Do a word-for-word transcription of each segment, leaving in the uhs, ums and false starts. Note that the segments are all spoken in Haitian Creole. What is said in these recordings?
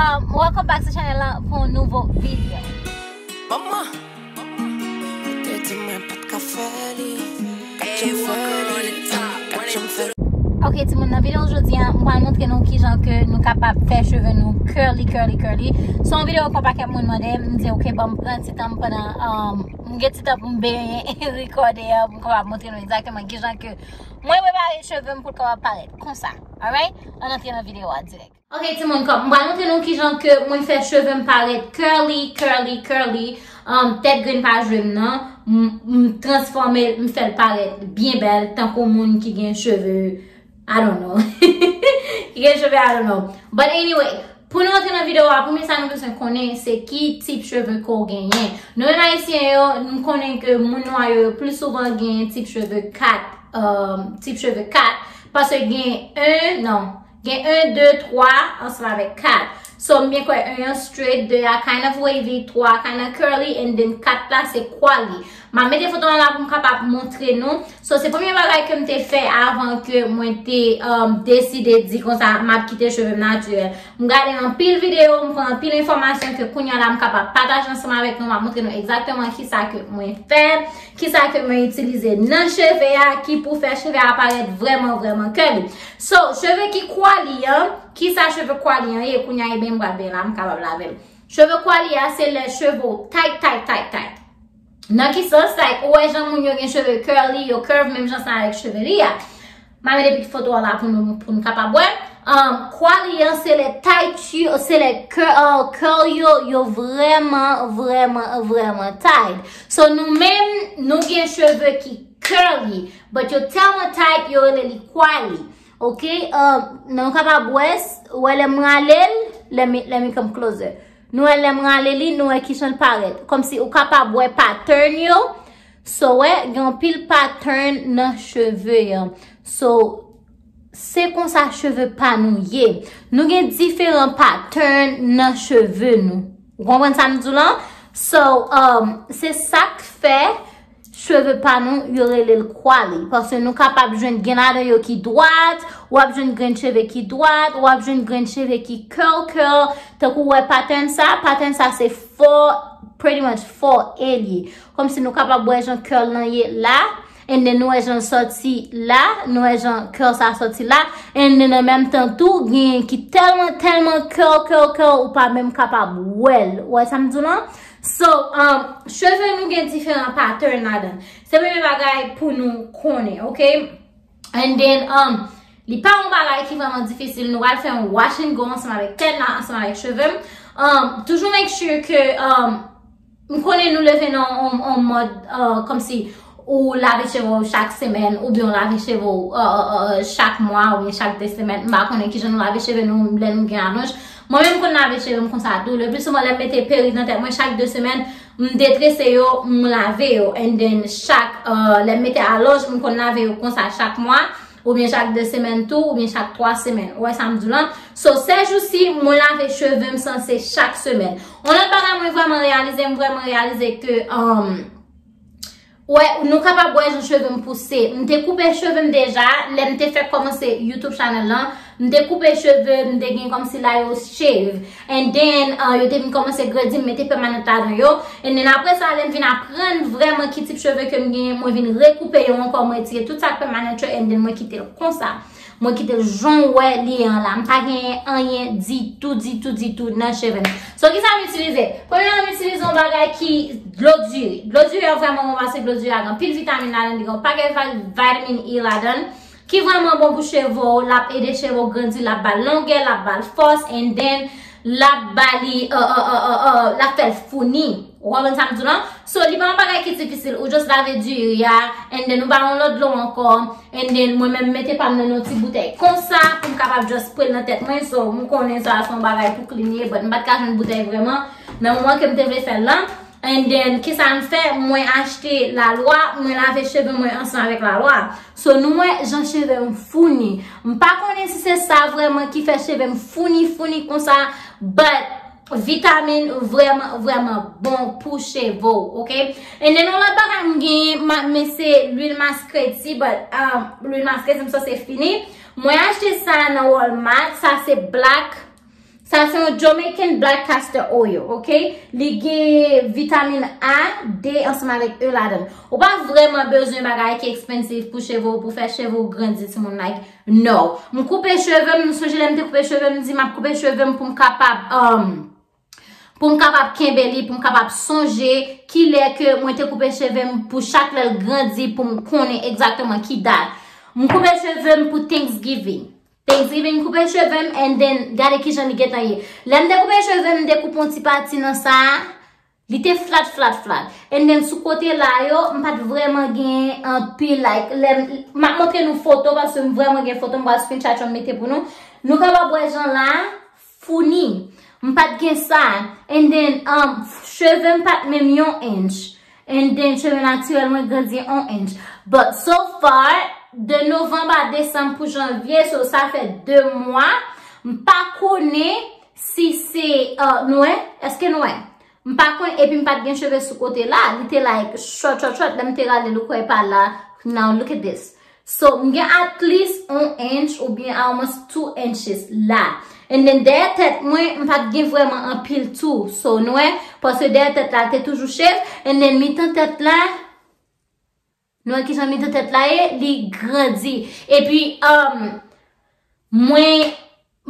Um, welcome back to channel la pou yon nouvo video. Manman, ou te di mwen pa t ka fè li. Kat jan m fè li, kat jan m fè li. Ok, timoun, nan videyo jodi a, m pral montre nou kijan ke nou kapab fè cheve nou curly, curly, curly. Se yon videyo ke yon pakèt moun mande m, m di, ok, ban m pran ti tan m pandan, um, m gen ti tan pou m benyen rekòde a, pou m kapab montre nou egzakteman kijan ke mwen prepare cheve m pou l kapab parèt konsa. Alright? Ann antre nan videyo a dirèk. Ok, timoun, kòm m pral montre nou kijan ke mwen fè cheve m parèt curly, curly, curly. Um, tèt grenn pa jwe m nan. M, m transfòme l, m fè l parèt byen bèl, tankou moun ki gen cheve, I don't know. Ki gen cheve, I don't know. But anyway, pou nou antre nan videyo a, premye sa nou bezwen konnen, se ki tip cheve ke w genyen. Nou menm Ayisyen yo, nou konnen ke moun nwa yo, yo pli souvan genyen tip cheve kat, um, tip cheve kat, paske gen en, non, gen en, de, twa, ansanm avèk kat. So, m byen kwè en an straight, de a kind of wavy, twa kind of curly, and then kat la se kwali. M ap mete foto an la pou m kapab montre nou. So, se premye bagay ke m te fè avan ke mwen te, um, deside di konsa m ap kite cheve m natirèl. M gade anpil videyo, m pran anpil enfòmasyon ke kounye a la m kapab pataje ansanm avèk nou. M ap montre nou egzakteman kisa ke mwen fè, kisa ke mwen itilize nan cheve a, ki pou fè cheve a parèt vrèman, vrèman curly. So, cheve ki kwali an, kisa cheve kwali an ye? Kounye a, ebyen, m pral benyen la, m kapab lave l. Cheve kwali a, se lè cheve w tight, tight, tight, tight. Nan ki sans? Like, ou wè jan moun yo gen cheve curly, yo curve, menm jan sa avèk cheve li a. M a mete pitit foto an la pou nou, pou nou kapab wè. Um, kwali an, se lè tight yo, se lè cur-, uh, curl yo, yo vrèman, vrèman, vrèman tight. So, nou menm, nou gen cheve ki curly, but yo tèlman tight, yo rele li kwali. Ok? Um, nou kapab wè, wè lè m rale l, let me, let me come closer. Nou wè lè m rale li, nou wè kijan l parèt. Kòmsi ou kapab wè pattern yo. So, wè, gen anpil pattern nan cheve an. So, se konsa cheve pa nou ye. Nou gen diferan pattern nan cheve nou. Ou konprann sa m di w lan? So, um, se sa k fè cheve pa nou, yo rele l kwali. Paske nou kapab jwenn gen ladan yo ki dwat, w ap jwenn grenn cheve ki dwat, w ap jwenn grenn cheve ki curl, curl. Tankou w wè pattern sa, pattern sa se four, pretty much four e li ye. Kòmsi nou kapab wè jan curl lan ye la, and then nou wè jan l sòti la, nou wè jan curl sa sòti la, and then an menm tan tou, genyen ki tèlman, tèlman curl, curl, curl, ou pa menm kapab wè l. Ou wè sa m di w lan? So, um, cheve nou gen diferan pattern ladan. Se premye bagay pou nou konnen, ok? And then, um, li pa yon bagay ki vrèman difisil. Nou pral fè yon wash and go ansanm avèk tèt la, ansanm avèk cheve m. Um, toujou make sure ke, um, m konnen nou leve nan yon, yon mòd, uh, kòmsi ou lave cheve w chak semèn, oubyen w lave cheve w, uh, uh, uh, chak mwa, oubyen chak de semèn. M pa konnen kijan nou lave cheve nou lè nou gen alonj. Mwen menm, m konn lave cheve m konsa tou. Le pli souvan, lè m mete perik nan tèt mwen, chak de semèn, m detrese yo, m lave yo. And then, chak, uh, lè m mete alonj, m konn lave yo konsa chak mwa, oubyen chak de semèn tou, oubyen chak twa semèn. Ou wè sa m di w lan? So, sèjousi, mwen lave cheve m sanse chak semèn. Yon lòt bagay mwen vrèman reyalize, m vrèman reyalize ke, um, wè, nou kapab wè jan cheve m pouse. M te koupe cheve m deja, lè m te fèk kòmanse YouTube channel lan, m te koupe cheve, m te gen kòmsi la yo shave. And then, uh, yo te vin kòmanse grandi, m mete pèmanan ladan yo. And then apre sa, lè m vin aprann vrèman ki tip cheve ke m genyen, mwen vin rekoupe yo ankò, mwen retire tout sa k pèmanan yo, and then mwen kite l konsa. Mwen kite l jan w wè li ye an la. M pa genyen anyen ditou, ditou, ditou nan cheve m. So, kisa m itilize? Premyèman, m itilize yon bagay ki dlo diri. Dlo diri an vrèman bon paske dlo diri a gen anpil vitamin ladan, li gen yon pakèt vitamin E ladan. Ki vrèman bon pou cheve w, l ap ede cheve w grandi, l ap ba l longè, l ap ba l fòs, and then l ap ba li, uh, uh, uh, uh, uh, l ap fè l founi. Ou konprann sa m di w lan? So, li pa yon bagay ki difisil, ou just lave diri a, and then ou ba l yon lòt dlo ankò, and then mwen menm mete pa m nan yon ti boutèy konsa, pou m kapab just spray l nan tèt mwen, so, m konnen sa se yon bagay pou clean ye, but m pa t ka jwenn boutèy vrèman, nan moman ke m te vle fè l lan. And then, kisa m fè? Mwen achte lalwa, mwen lave cheve mwen ansanm avèk lalwa. So, nou wè jan cheve m founi. M pa konnen si se sa vrèman ki fè cheve m founi, founi konsa, but vitamin vrèman, vrèman bon pou cheve w, ok? And then, yon lòt bagay m genyen, m ap, men se lwil maskreti, but, um, lwil maskreti m sanse fini. Mwen achte sa nan Walmart, sa se black, Sa se yon Jamaican black castor oil, ok? Li gen vitamin A, D ansanm avèk E ladan l. Ou pa vrèman bezwen bagay ki expensive pou cheve w, pou fè cheve w grandi, timoun, like, no. M koupe cheve m, m sonje lè m te koupe cheve m, m di m ap koupe cheve m pou m kapab, um, pou m kapab kenbe li, pou m kapab sonje kilè ke mwen te koupe cheve m, pou chak lè l grandi, pou m konnen egzakteman ki dat. M koupe cheve m pou Thanksgiving. Thanksgiving koupe cheve m, and then gade kijan li gentan ye. Lè m te koupe cheve m, m te koupe yon ti pati nan sa a, li te flat, flat, flat. And then sou kote la yo, m pa t vrèman gen anpil, like, lè m, m ap montre nou foto, paske m vrèman gen foto, m pral screenshot yo, m mete pou nou. Nou kapab wè jan la, founi. M pa t gen sa. And then, um, cheve m pa t menm yon inch. And then, cheve natirèl mwen grandi yon inch. But so far, de novanm a desanm pou janvye, so sa fè de mwa, m pa konnen si se, uh, nou wè, èske nou wè? M pa konnen, epi m pa t gen cheve sou kote la, li te like short, short, short, lè m te rale l, ou kwè pa la. Now look at this. So, m gen at least yon inch oubyen almost two inches la. And then, dèyè tèt mwen, m pa t gen vrèman anpil tou. So, nou wè, paske dèyè tèt la te toujou shave. And then, mitan tèt la, nou wè kijan mitan tèt la ye, li grandi. Epi, um, mwen,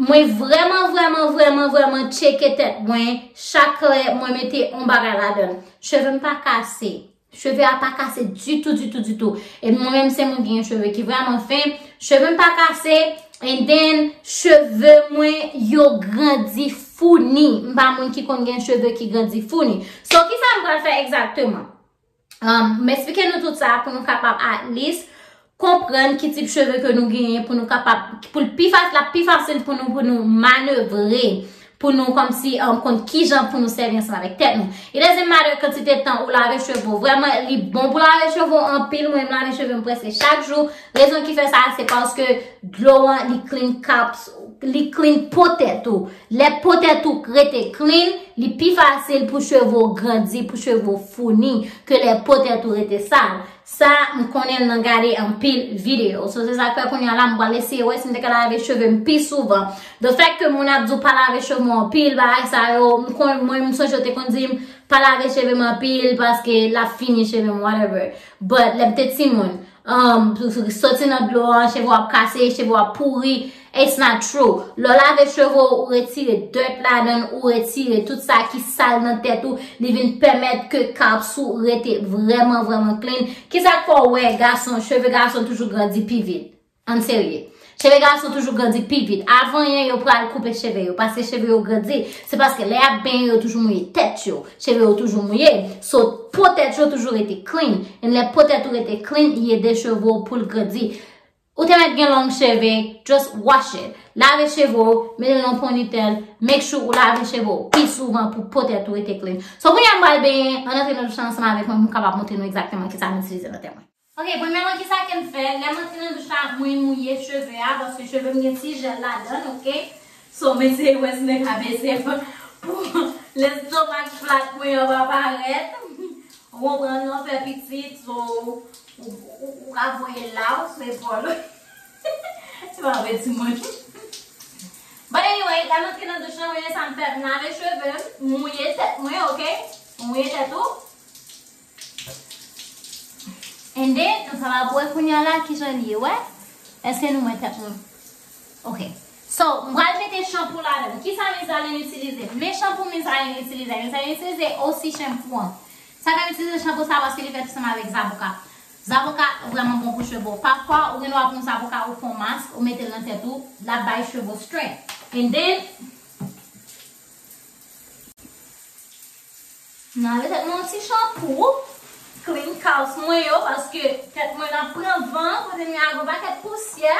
mwen vrèman, vrèman, vrèman, vrèman tcheke tèt mwen. Chak lè mwen mete yon bagay ladan l. Cheve m pa kase. Cheve a pa kase ditou, ditou, ditou. E mwen menm se moun ki gen cheve ki vrèman fen. Cheve m pa kase. And then, cheve mwen yo grandi founi. M pa moun ki konn gen cheve ki grandi founi. So, kisa m pral fè egzakteman? Um, m eksplike nou tout sa pou nou kapab at least konprann ki tip cheve ke nou genyen pou nou kapab, pou l pi fasil, l ap pi fasil pou nou, pou nou manevre, pou nou kòmsi, um, konn kijan pou nou sèvi ansanm avèk tèt nou. It doesn't matter kantite tan ou lave cheve w. Vrèman, li bon pou lave cheve w anpil. Mwen, m lave cheve m prèske chak jou. Rezon ki fè sa, se paske dlo an, li clean caps, li clean po tèt ou. Lè po tèt ou rete clean, li pi fasil pou cheve w grandi, pou cheve w founi, ke lè po tèt ou rete sal. Sa, m konnen l nan gade anpil videyo. So, se sa k fè kounye a la, m pral eseye wè si m te ka lave cheve m pi souvan. The fact ke moun ap di w pa lave cheve w anpil, bagay sa yo, m konn, mwen, m sonje yo te konn di m, pa lave cheve m anpil, paske l ap fini cheve m, whatever. But, lè m te timoun, um, soti nan dlo an, cheve w ap kase, cheve w ap pouri, it's not true. Lè w lave cheve w, ou retire dirt ladan l, ou retire tout sa ki sal nan tèt ou, li vin pèmèt ke caps ou rete vrèman, vrèman clean. Kisa k fè w wè gason, cheve gason toujou grandi pi vit? An serye. Cheve gason toujou grandi pi vit. Avan yè, yo pral koupe cheve yo, paske cheve yo grandi. Se paske lè y ap benyen, yo toujou mouye tèt yo. Cheve yo toujou mouye. So, po tèt yo toujou rete clean. And lè po tèt ou rete clean, li ede cheve w pou l grandi. Ou te mèt gen long cheve, just wash it. Lave cheve w, mete l nan ponytèl, make sure ou lave cheve w pi souvan pou po tèt ou rete clean. So, kounye a m pral benyen, ann antre nan douch la ansanm avèk mwen pou m kapab montre nou egzakteman kisa m itilize nan tèt mwen. Ok, premyèman, kisa ke m fè? Lè m antre nan douch la, mwen mouye cheve a, paske cheve m gen ti jèl ladan l, ok? So, m eseye wè si m te ka bese pou lestomak flat mwen an pa parèt. Ou konprann, lè w fè pitit, so, ou, ou, ou ka voye l la, ou sou epòl ou. Se pa vre, timoun. But anyway, lè m antre nan douch lan, mwen, sa m fè, m lave cheve m, m mouye tèt mwen, ok? M mouye tèt ou. And then, nou sa va wè kounye a la kijan li ye, wè? Èske nou wè tèt mwen? Ok. So, m pral mete chanpou ladan l. Kisa Mizaline itilize? Men chanpou Mizaline itilize. Mizaline itilize O C chanpou an. Sa fè m itilize chanpou sa paske li fèt ansanm avèk zaboka. Zaboka vrèman bon pou cheve w. Pafwa, ou gen dwa pran zaboka, ou fè yon mask, ou mete l nan tèt ou, l ap bay cheve w strength. And then, m lave tèt mwen yon ti chanpou, clean caps mwen yo, paske tèt mwen ap pran van, kote m ye a gen yon pakèt pousyè,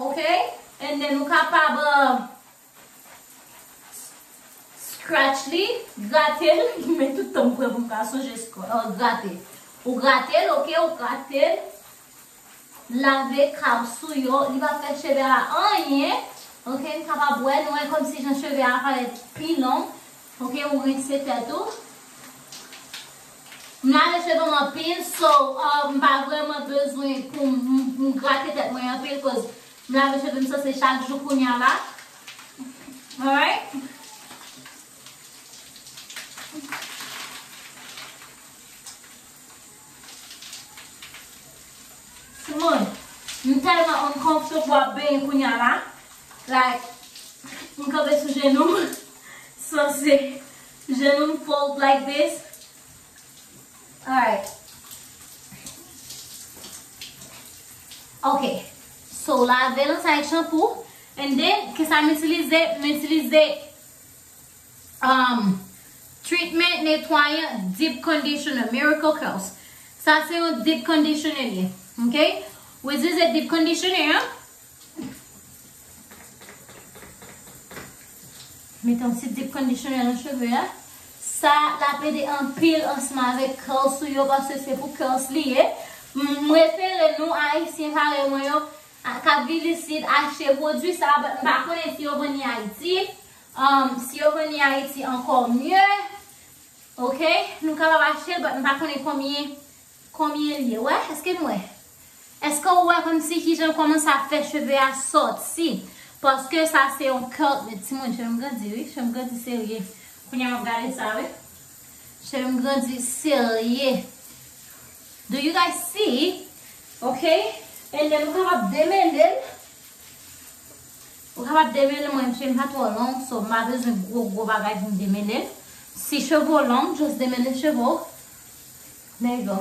ok? And then, ou kapab, uh, scratch li, grate l, men tout tan m pran pou m ka sonje scra-, uh, grate. Ou grate l, ok? Ou grate l. Lave caps ou yo, li pa fè cheve a anyen. Ok, n kapab wè, nou wè kòmsi jan cheve a parèt pi long. Ok, ou rense tèt ou. M lave cheve m anpil, so, uh, m pa vrèman bezwen pou m, m, m grate tèt mwen anpil, cause m lave cheve m sanse chak jou kounye a la. Alright? Pou ap benyen kounye a la. Like, m kanpe sou jenou m. So se jenou m fold like this. Alright. Ok. So, lave l ansanm ak shampoo. And then, kisa m itilize? M itilize um, treatment netwayan deep conditioner, Miracle Curls. Sa se yon deep conditioner li ye. Ok? Which is a deep conditioner, hein? Mete yon ti deep conditioner nan cheve a. Sa l ap ede anpil ansanm avèk curls ou yo, paske se pou curls li ye. M refere nou Ayisyen parèy mwen yo, a, k ap viv isit, achte pwodui sa, but m pa konnen si yo vann li Ayiti. Um, si yo vann li Ayiti, ankò mye. Ok? Nou kapab achte l, but m pa konnen konbyen, konbyen l ye. Wè? Èske n wè? Èske w wè kòmsi kijan l kòmanse ap fè cheve a sòti? Paske sa se yon curl, men timoun, cheve m grandi, wi. Cheve m grandi serye. Kounye a m ap gade sa, wi. Cheve m grandi serye. Do you guys see? Ok? And then, nou kapab demele l. Ou kapab demele l, mwen, cheve m pa twò long, so m pa bezwen gwo, gwo bagay pou m demele l. Si cheve w long, just demele cheve w. There you go.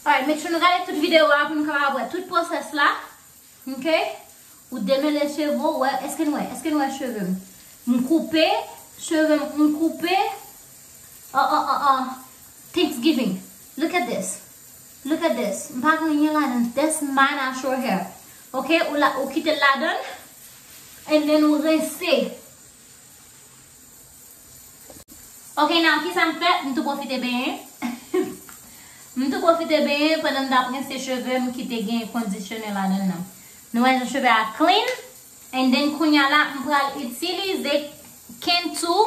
Alright, make sure nou gade tout videyo a pou nou kapab wè tout pwosès la. Ok? Ou demele cheve w, wè, èske n wè, èske n wè cheve m? M koupe, cheve m, m koupe. Oh, oh, oh, oh. Thanksgiving. Look at this. Look at this. M pa gen anyen ladan. That's my natural hair. Ok? Ou la, ou kite l ladan. And then ou rense. Ok, now, kisa m fè? M tou pwofite benyen. M tou pwofite benyen pandan m t ap rense cheve m ki te gen conditioner ladan l nan. Nou wè jan cheve a clean. And then, kounye a la, m pral itilize Kintu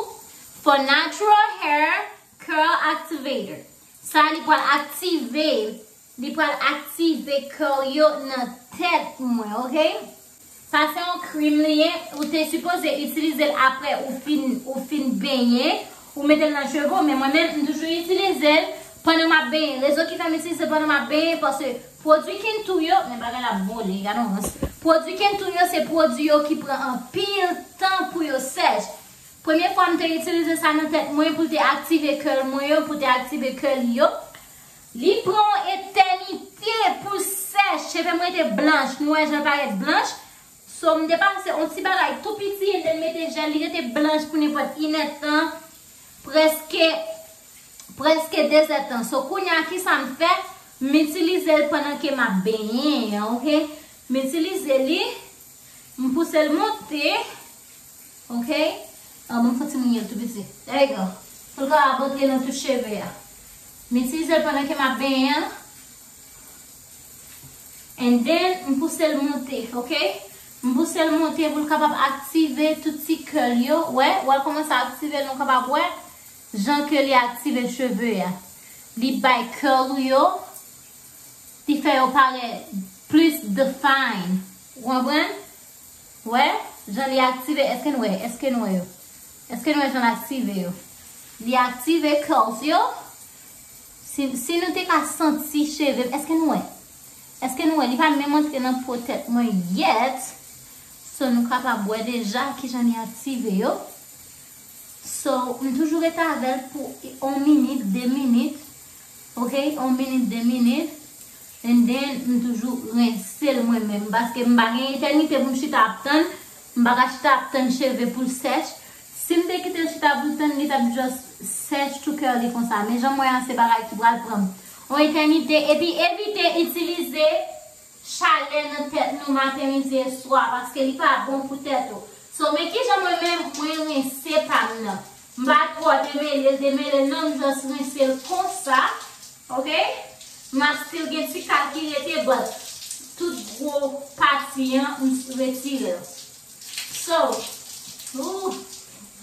for Natural Hair Curl Activator. Sa li pral aktive, li pral aktive curl yo nan tèt mwen, ok? Sa se yon cream li ye, ou te sipoze itilize l apre ou fin, ou fin benyen, ou mete l nan cheve w, men mwen menm, m toujou itilize l pandan m ap benyen. Rezon ki fè m itilize l pandan m ap benyen, paske pwodui Kintu yo, men bagay la ap vole, gade yon rans. Pwodui Kintu yo, se pwodui yo ki pran anpil tan pou yo sèch. Premye fwa m te itilize sa nan tèt mwen pou l te aktive curl mwen yo, pou te aktive curl yo. Li pran yon etènite pou l sèch. Cheve m rete blanch. Nou wè jan l parèt blanch. So, m te pase yon ti bagay tou piti, and then mete jèl, li rete blanch pou nenpòt inèdtan. Prèske, prèske dezèdtan. So, kounye a, kisa m fè? M itilize l pandan ke m ap benyen an, ok? M itilize li, m pouse l monte. Ok? Ah, ban m fè ti mouye l tou piti. There you go. Pou l kapab antre nan tout cheve a. M itilize l pandan ke m ap benyen an. And then, m pouse l monte, ok? M pouse l monte pou l kapab aktive tout ti curl yo. Wè, wè l kòmanse aktive l, nou kapab wè jan ke li aktive cheve a. Li bay curl ou yo, li fè yo parèt plis define. Ou konprann? Wè, jan li aktive, èske n wè, èske n wè yo? Èske n wè jan l aktive yo? Li aktive curls yo. Si, si nou te ka santi cheve m, èske n wè? Èske n wè? Li pa menm antre nan po tèt mwen yet. So, nou kapab wè deja kijan li aktive yo. So, m toujou rete avè l pou yon minit, de minit. Ok, yon minit, de minit. And then, m toujou rense l mwen menm. Paske m pa gen etènite pou m chita ap tann. M pa ka chita ap tann cheve pou l sèch. Si m te kite l chita pou l tann, li t ap just sèch tou curly konsa. Men jan m wè a, se bagay ki pral pran m. Yon etènite. Epi evite itilize chalè nan tèt nou maten, midi e swa, paske li pa bon pou tèt ou. So, men kijan mwen menm, mwen rense pa m nan. M pa twò demele l, demele l non, m just rense l konsa. Ok? M ap still gen ti kal ki rete, but tout gwo pati an, m retire l. So, ooh,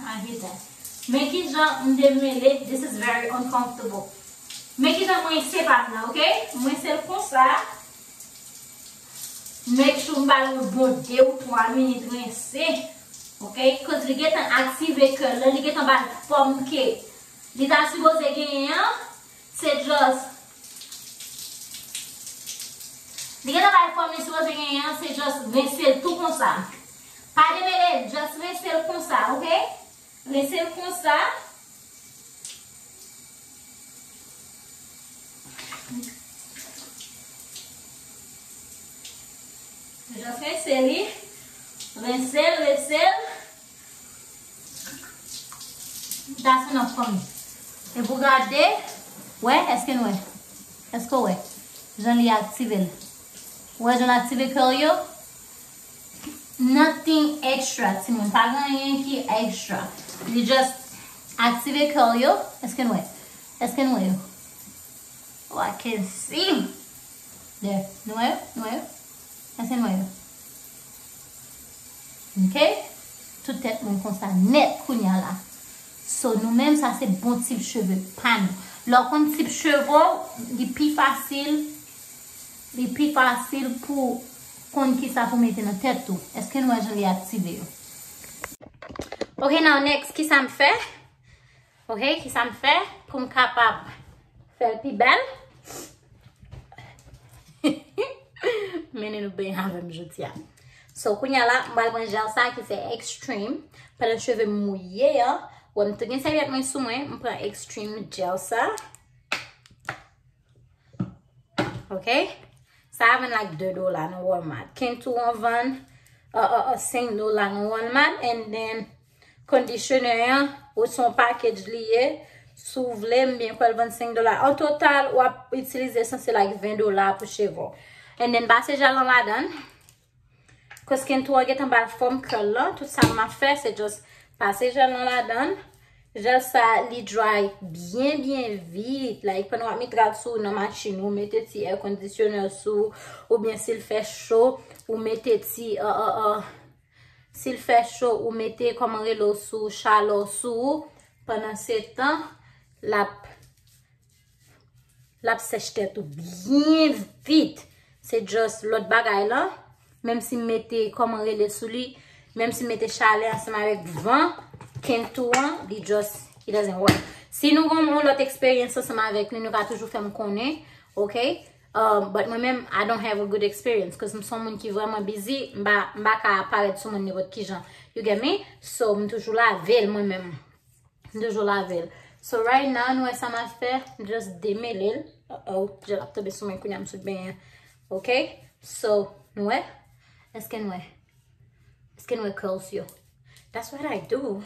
I hate that. Men kijan m demele, this is very uncomfortable. Men kijan mwen rense pa m nan, ok? Mwen rense l konsa. Make sure m ba l yon bon de ou twa minit rense. Ok? Cause li gentan aktive curl la, li gentan ba l fòm ke li ta sipoze genyen an. Se just Li gentan bay fòm li sipoze genyen an, se just rense l tou konsa. Pa demele l, just rense l konsa, oke? Rense l konsa. Just rense li. Rense l, rense l. That's enough for me. Epi w gade, wè, èske n wè? Èske w wè? Jan li aktive l. Ou wè jan l aktive curl yo? Nothing extra, timoun. Pa gen anyen ki extra. Li just aktive curl yo. Èske n wè? Èske n wè yo? Oh, I can see. There. Nou wè yo? Nou wè yo? Èske n wè yo? Ok? Tout tèt mwen konsa nèt kounya la. So, nou menm, sa se bon tip cheve pa nou. Lè w konn tip cheve w, li pi fasil, li pi fasil pou konn kisa pou mete nan tèt ou. Èske n wè jan li aktive yo? Ok, now next, kisa m fè? Ok, kisa m fè pou m kapab fè l pi bèl? Mennen nou benyen avè m jodi a. So, kounya la, m pral pran jèl sa ki se Extreme. Pandan cheve m mouye an, wè m tou gen sèvyèt mwen sou mwen, m pran Extreme jèl sa. Ok? Sa a vann like de dola nan Walmart. Kentou an vann uh, uh, uh, senk dola nan Walmart. And then, conditioner an, ou se yon package li ye. Si w vle, m byen kwè l vann senk dola. An total, w ap itilize sanse like ven dola pou cheve w. And then, pase jèl lan ladan l. Cause Kentou an gentan ba l fòm curl lan, tout sa m ap fè, se just pase jèl lan ladan l. Jèl sa, li dry byen, byen vit. Like, pandan w ap met rad sou ou nan machin, ou mete ti air conditioner sou ou, oubyen si l fè cho, ou mete ti, uh, uh, uh, si l fè cho, ou mete, kòman rele w, sou chalè w sou ou. Pandan se tan, l ap l ap sèch tèt ou byen vit. Se just lòt bagay lan. Menm si m mete, kòman rele, sou li, menm si m mete chalè ansanm avèk van, Kentou an, li just, it doesn't work. Si nou gon yon lòt eksperyans ansanm avèk li, nou ka toujou fè m konnen, ok? Um, but mwen menm, I don't have a good experience, cause m se yon moun ki vrèman busy, m pa, m pa ka parèt sou moun nenpòt ki jan. You get me? So, m toujou lave l mwen menm. M toujou lave l. So right now, nou wè sa m ap fè, m just demele l. Uh oh, jèl ap tonbe sou mwen kounya m sot benyen. Ok? So, nou wè? Èske nou wè? Èske nou wè curls yo? That's what I do.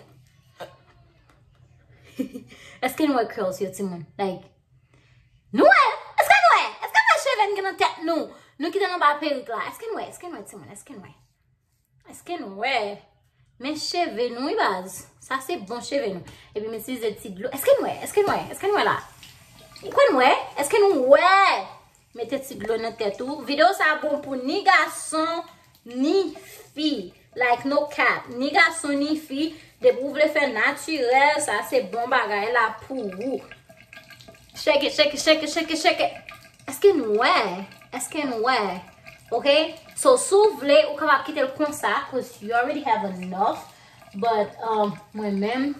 Èske nou wè curls yo, timoun? Like, nou wè? Èske nou wè? Èske nou wè cheve n gen nan tèt nou? Nou kite n anba perik la. Èske nou wè? Èske nou wè, timoun? Èske nou wè? Èske n wè? Men cheve nou, wi, baz. Sa se bon cheve nou. Epi m itilize ti dlo. Èske n wè? Èske n wè? Èske n wè la? Ou kwè n wè? Èske nou wè? Mete ti dlo nan tèt ou. Videyo sa bon pou ni gason, ni fi. Like, no cap. Ni gason, ni fi. Depi w vle fè natirèl, sa se bon bagay la pou ou. Shake it, shake it, shake it, shake it, shake it. Èske n wè? Èske n wè? Ok? So, si w vle, ou kapab kite l konsa, cause you already have enough. But, um, mwen menm,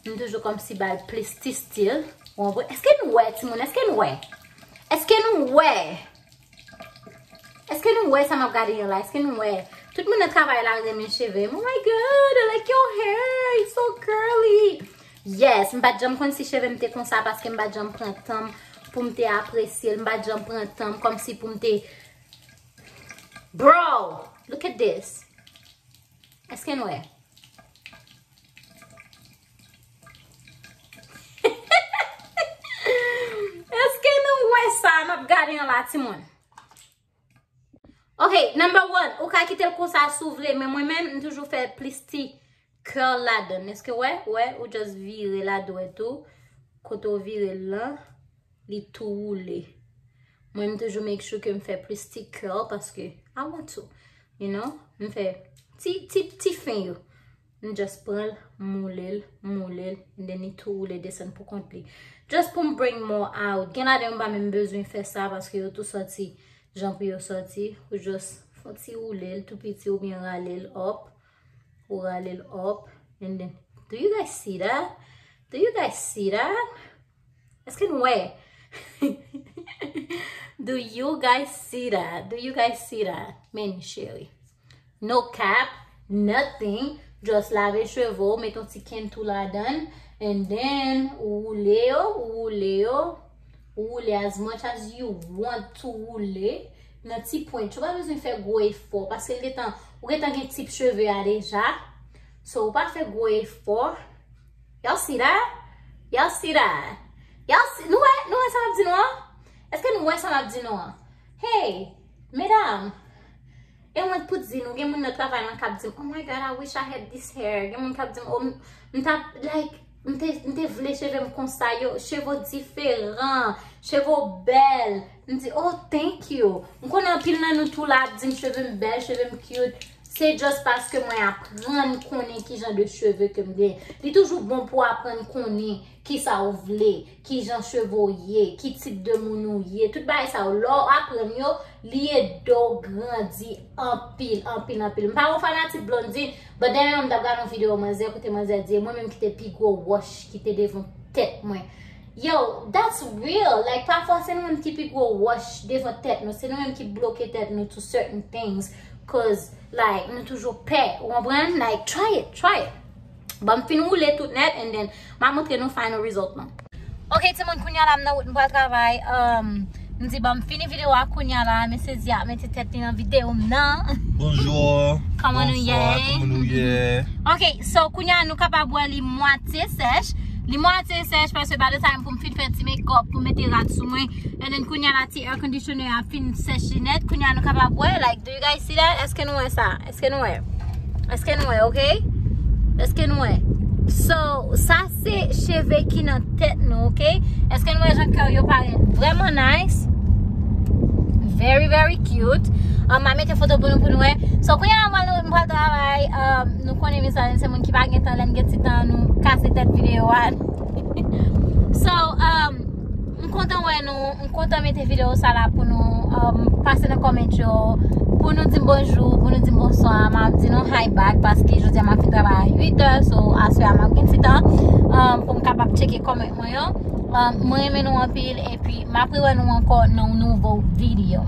m toujou kòmsi ba l plis ti stil. Ou konprann? Èske n wè, timoun? Èske n wè? Èske n wè? Èske nou wè sa m ap gade an la? Èske nou wè? Tout moun nan travay la renmen cheve m. Oh my God, I like your hair. It's so curly. Yes, m pa t janm konn si cheve m te konsa paske m pa t janm pran tan m pou m te apresye l. M pa t janm pran tan m kòmsi pou m te Bro, look at this. Èske n wè? Èske nou wè sa m ap gade an la, timoun? Ok, number one, ou ka kite l konsa si w vle, men mwen menm, m toujou fè plis ti curl ladan l. Èske w wè? Wè, ou just vire ladwèt ou, kote w vire l lan, li tou woule. Mwen, m toujou make sure ke m fè plis ti curl paske I want to, you know? M fè ti, ti, ti fen yo. M just pran l, m woule l, m woule l, and then li tou woule desann pou kont li. Just pou m bring more out. Gen ladan yo m pa menm bezwen fè sa paske yo tou sòti jan pou yo sòti. Ou just fè yon ti woule l tou piti oubyen rale l up. Ou rale l up. And then, do you guys see that? Do you guys see that? Èske n wè? Do you guys see that? Do you guys see that? Men cheri. No cap, nothing. Just lave cheve w, met yon ti kenn tou ladan l, and then ou woule yo, ou woule yo, ou woule as much as you want to woule nan ti pwent. Ou pa bezwen fè gwo efò, paske l gentan, ou gentan gen tip cheve a deja. So, ou pa fè gwo efò. Y'all see that? Y'all see that? Y'all see, nou wè, nou wè sa m ap di nou an? Èske nou wè sa m ap di nou an? Hey, medam, e mwen pou di nou, gen moun nan travay lan k ap di m, "Oh my God, I wish I had this hair." Gen moun k ap di m, "Oh, m, m t ap, like, m te, m te vle cheve m konsa yo, cheve w diferan, cheve w bèl." M di, "Oh, thank you." M konnen anpil nan nou tou la ap di m cheve m bèl, cheve m cute. Se just paske mwen aprann konnen ki jan de cheve ke m gen. Li toujou bon pou aprann konnen ki sa ou vle, ki jan cheve w ye, ki tip de moun ou ye. Tout bagay sa yo, lè w aprann yo, li ede w grandi anpil, anpil, anpil. M pa yon fanatik Blondedy, but dènye m t ap gade yon videyo manzè kote manzè di, "E mwen menm ki te pi gwo wòch ki te devan tèt mwen." Yo, that's real. Like, pafwa se nou menm ki pi gwo wòch devan tèt nou. Se nou menm ki bloke tèt nou to certain things. Cause, like, nou toujou pè. Ou konprann? Like, try it, try it. Ban m fin woule tout nèt, and then m a montre nou final result lan. Ok, timoun, kounya la m nan wout, m pral travay. Um, m di, "Ban m fini videyo a kounya la." M sezi ap mete tèt li nan videyo m nan. Bonjou. Kòman nou ye? Bonswa, kòman nou ye? Ok, so kounya nou kapab wè li mwatye sèch. Li mwatye sèch paske by the time pou m fin fè ti make up, pou m mete rad sou mwen, and then kounya la ti air conditioner a fin sèche nèt. Kounya nou kapab wè, like, do you guys see that? Èske nou wè sa? Èske nou wè? Èske nou wè, ok? Èske nou wè? So, sa se cheve ki nan tèt nou, ok? Èske nou wè jan kè yo parèt? Vrèman nice. Very, very cute. Um, m a mete foto pou nou, pou nou wè. So, kounya la, mwen, nou, m pral travay. Um, nou konnen, mezanmi, se moun ki pa gen tan, lè n gen ti tan, nou kase tèt videyo a. So, um, m kontan wè nou, m kontan mete videyo sa la pou nou, um, pase nan comment yo, pou nou di m bonjou, pou nou di m bonswa, m ap di nou hi back, paske jodi a m ap fin travay a uit è, so aswè a m ap gen ti tan, um, pou m kapab tcheke comment mwen yo. Um, mwen renmen nou anpil, epi m ap rewè nou ankò nan yon nouvo videyo.